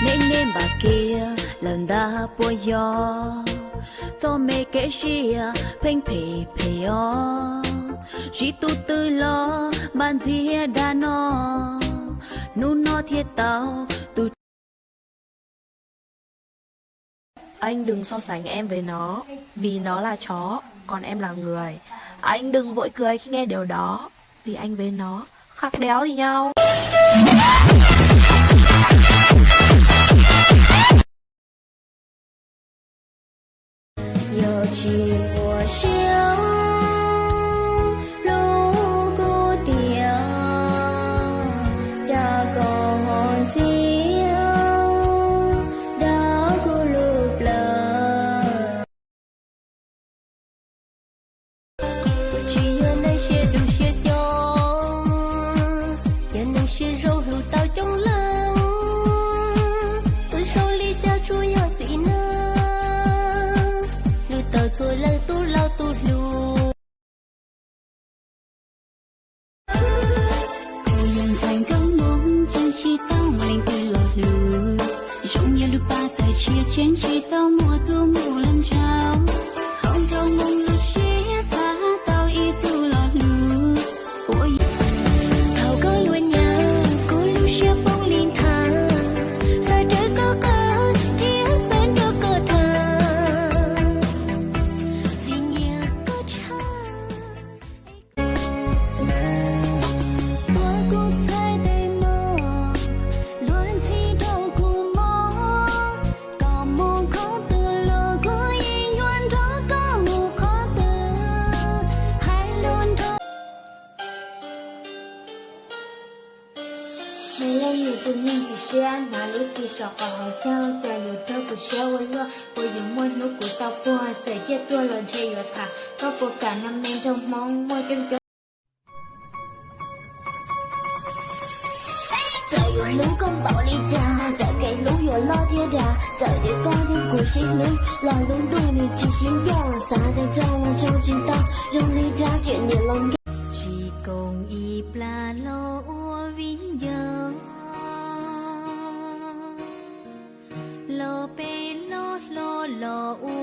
Nej nej npam kiag lawm ntag puas yog? Txoj me kev siab pheej phem phem os. Tsis tus twg los npaj ntxias dag no, hnub no thiaj tau tus Anh đừng so sánh em với nó, vì nó là chó, còn em là người. Anh đừng vội cười khi nghe điều đó, vì anh với nó khác đéo gì nhau. Yog tsis muaj siab hlub kuv tiag, cas koj ho ntxias dag kuv lub plawv. Tsis yog neeg siab dub siab coob, yog neeg siab zoo hlub tau coob leej. Tus zoo li cas tsuas yog txiv neej, hlub tau txhua leej tub laug tub hluas. Kuv yeej tseem koob hmoov tseem tsis tau muaj leej twg los hlub, zoo yog lub paj tawg tshiab tseem tsis tau muaj tus mus los ntsauv. Hauv nraug moo lub siab xav tau ib tug los hlub. Thaum koj luag nyav kuv lub siab poob li nthav, xav raws koj qab thiab xav nrog koj tham, vim nyiam koj tshaj. Ua kuv txhais tes mog, luag ntxhi rau kuv mob, koj mus qhov twg los kuv yeej yuav nrog koj mus qhov twg, hais lus nrog. Nws yeej yus tus neeg ntxim siab hnav lub ris saum qhov hauv caug, cas yuav raug kuv siab ua luaj, puas yuav muaj hnub kuv tau puag, txawm ciaj tuag los ntshe yuav tham, koj puas kam no me nraug Hmoob muaj coob coob. Txawm yuav hlub koj npaum li cas, txawm kev hlub yuav loj thiab dav, txawm tias koj thiab kuv sib hlub los lub ntuj nws tsis sib ncaj, xav tias tso los tso tsis tau, zoo li rab riam niam los nkag. Tsis koom ib plag los ua viv ncaus, los peb los hlob los ua